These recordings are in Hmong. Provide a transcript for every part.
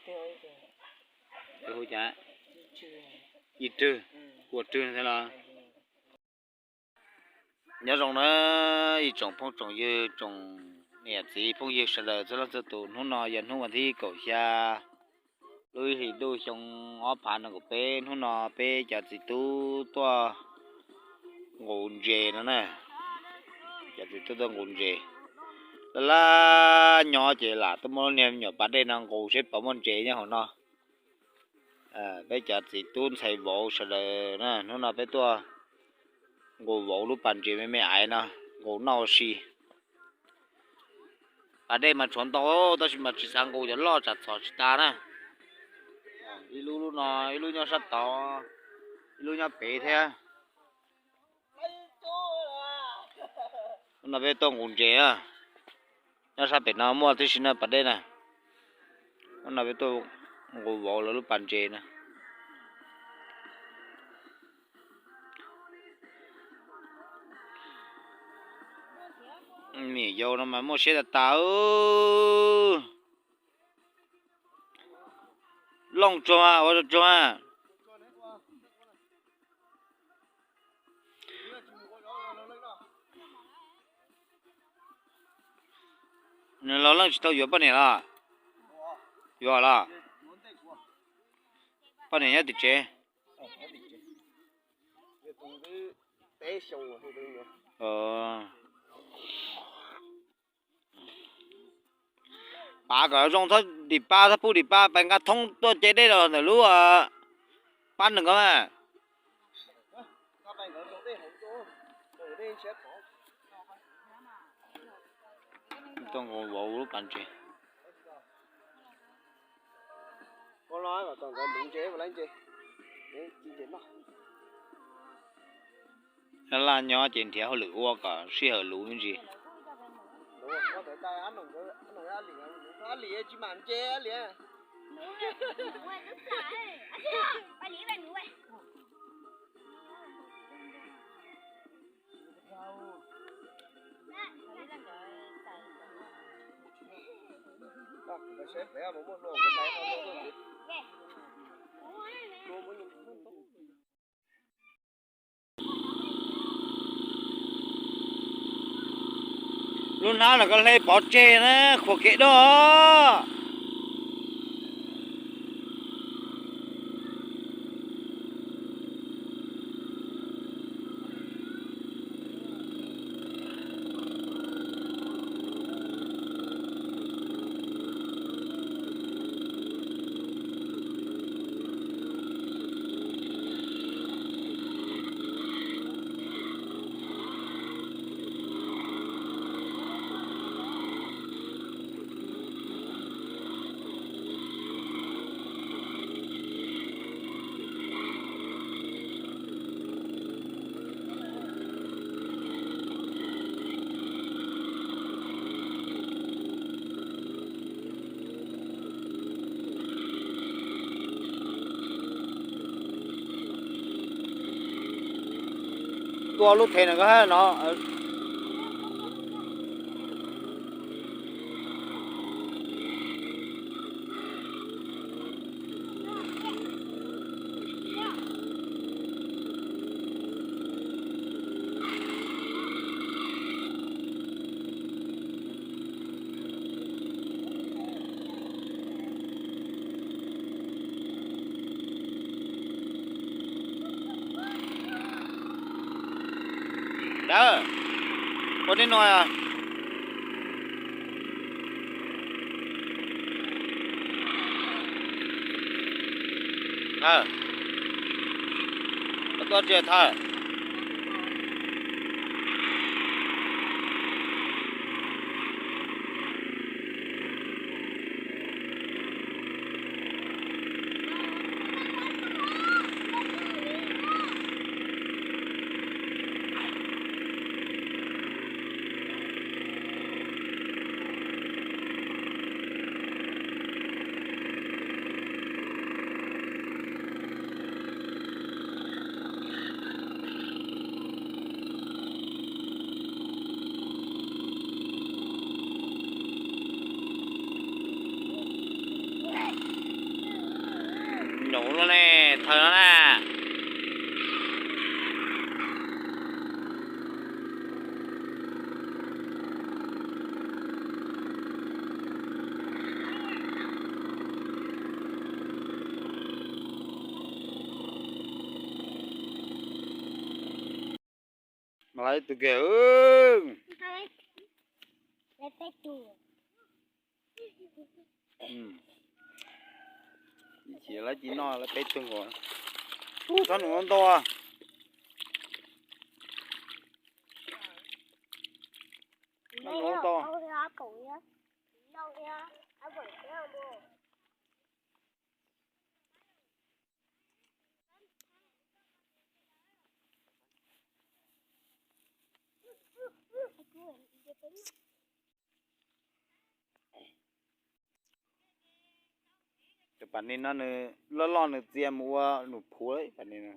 Yim rwg, kua rwg thiab los. Nyob zoo na ib tsoom phooj tsoom ywg, tsoom niam txiv phooj ywg sawv daws txhua leej txhua tus, hnub no yog hnub vas thib kaum xya lub ib hlis ntuj xyoo ob phav nees nkaum peb. Hnub no peb cov txiv tub tuaj nqus ntses no na. Cov txiv tub tuaj nqus ntses, laj laj nyob ces lam tuaj muab lub niag me nyuam pas dej no nqus seb puas muaj ntses nyob hauv no. Peb cov txiv tub ntxhais vauv sawv daws na, hnub no peb tuaj nqus vauv lub pas ntses me me aiv no, nqus noj ua si. Pas dej mas tshuav ntau tab sis mas tsis xav nqus cov loj tsam txhom tsis tas na. Ib lub lub no, ib lub nyob sab tod, ib lub nyob pem thiab. Hnub no peb tuaj nqus ntses na, nyob sab pem no muaj tib si na pas dej na. Hnub no peb tuaj nqus vauv lawv lub pas ntses na. Me nyuam yaus no mas muaj siab tas tas. Looj tsuag mas ua tsuag mas. Nws los leej tsis tau yuav poj niam los? Yuav los? Poj niam nyob tim tsev. Pav kom zoo, thawb dim pab, thawb pub dim pab, pab nqa thoob tuaj ce dej los ntawm lub pab nws ko mas. Tuaj nqus vauv lub pas ntses. Laj laj nyob ces nrhiav hauj lwm ua kom sij hawm luv me ntsis. Lub hnab no koj hle pov tseg na, khuam kev doj. Tua lub thev no koj hab no. Dawb, ua nej no. Tuaj tsis thawj. Ne, thaws no na. Mas lawv tus kiag. Ib chim lawv cia noj lawv peb tug nkaus. Ub, txhob num ntau. Txhob num ntau. Tus pas ni no nws loj loj nws txia mus ua num phuv lawm pas ni no.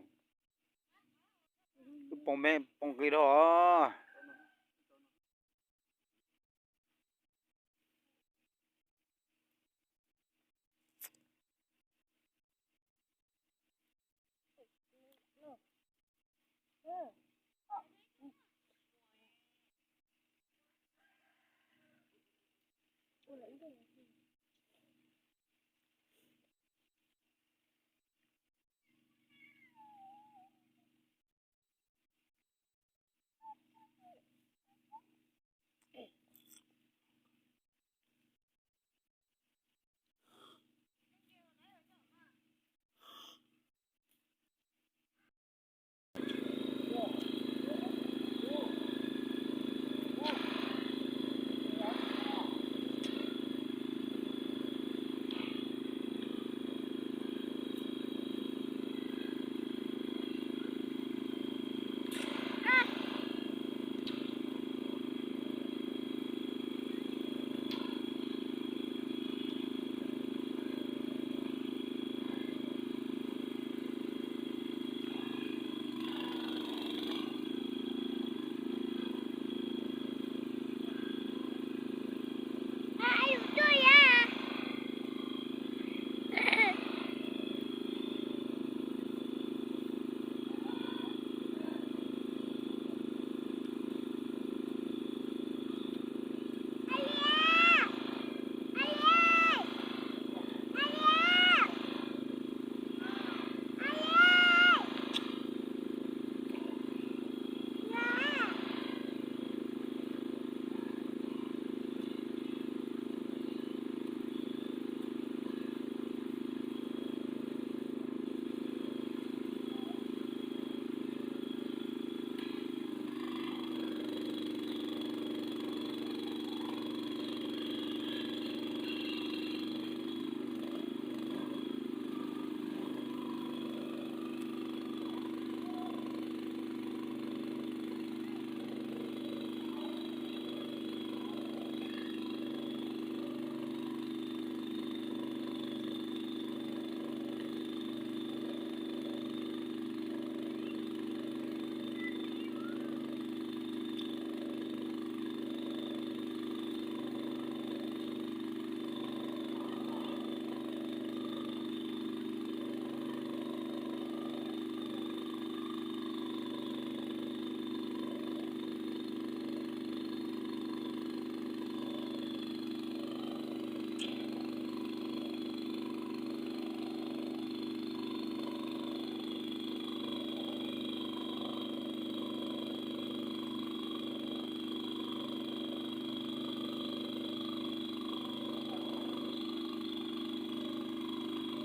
Wb poob, poob nqi dhau.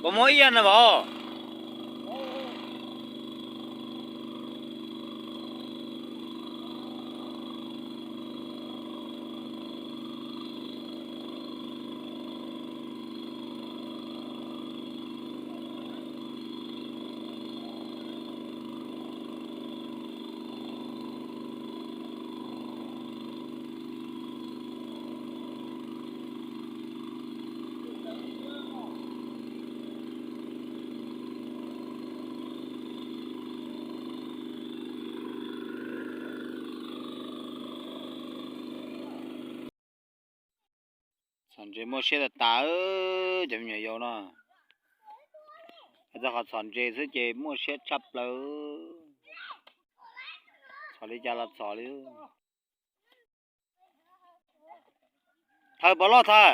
Puas muaj ib yam na vauv? Txom ntse muaj siab tas tas cov me nyuam yaus no. Hais txog qhov txhom ntses xwb ces muaj siab tshaj plaws. Txhom li cas los txhom li. Thawj, puas loj thawj?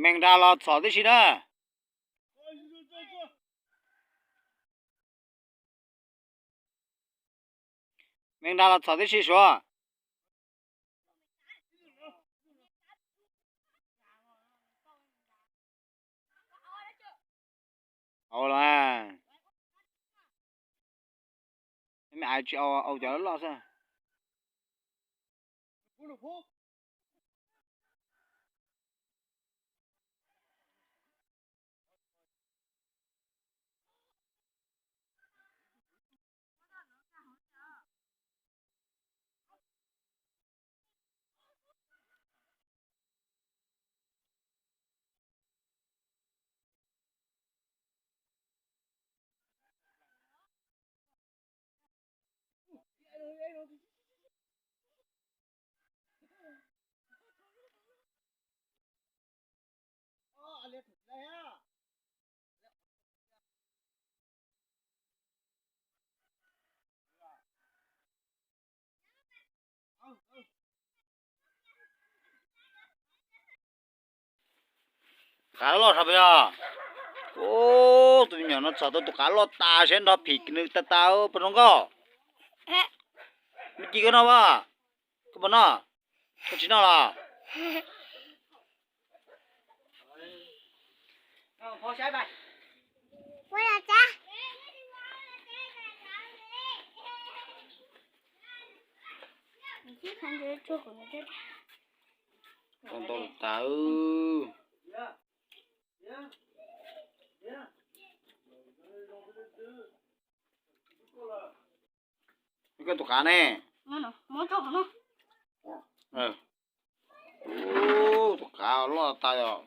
Mees nra los txhom tib si na. Mees nra los txhom tib si Suav. Au los, me ais tsis au, au cov loj loj xwb. Qav loj sab pes yog. Tus me nyuam no txhom tau tus qav loj tas sab nrho phim nws tas tas puas zoo nkauj. Me ci koj noj as, koj puas noj? Koj tsis noj los? Tau ntau tas. Koj tus qav ne? Tus qav loj tas yom.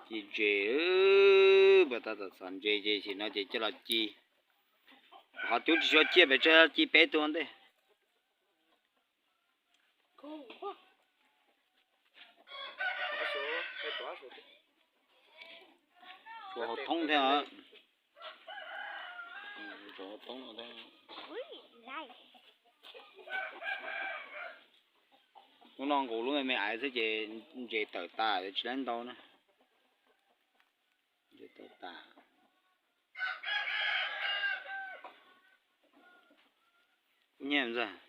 Ci ntses, puas tau tom txhom ntses ces sim no ces coj los ci. Qhov cub tsis tshua ciaj pes tsawg, ci peb tug ntej. Tsuas hauv thoob thiab. Tsuas hauv thoob thiab. Lub no nqus lub me me aiv xwb ces ntses tawm tas, tsis laib ntau na. Ntses tawm tas. Nyiaj ntxawg.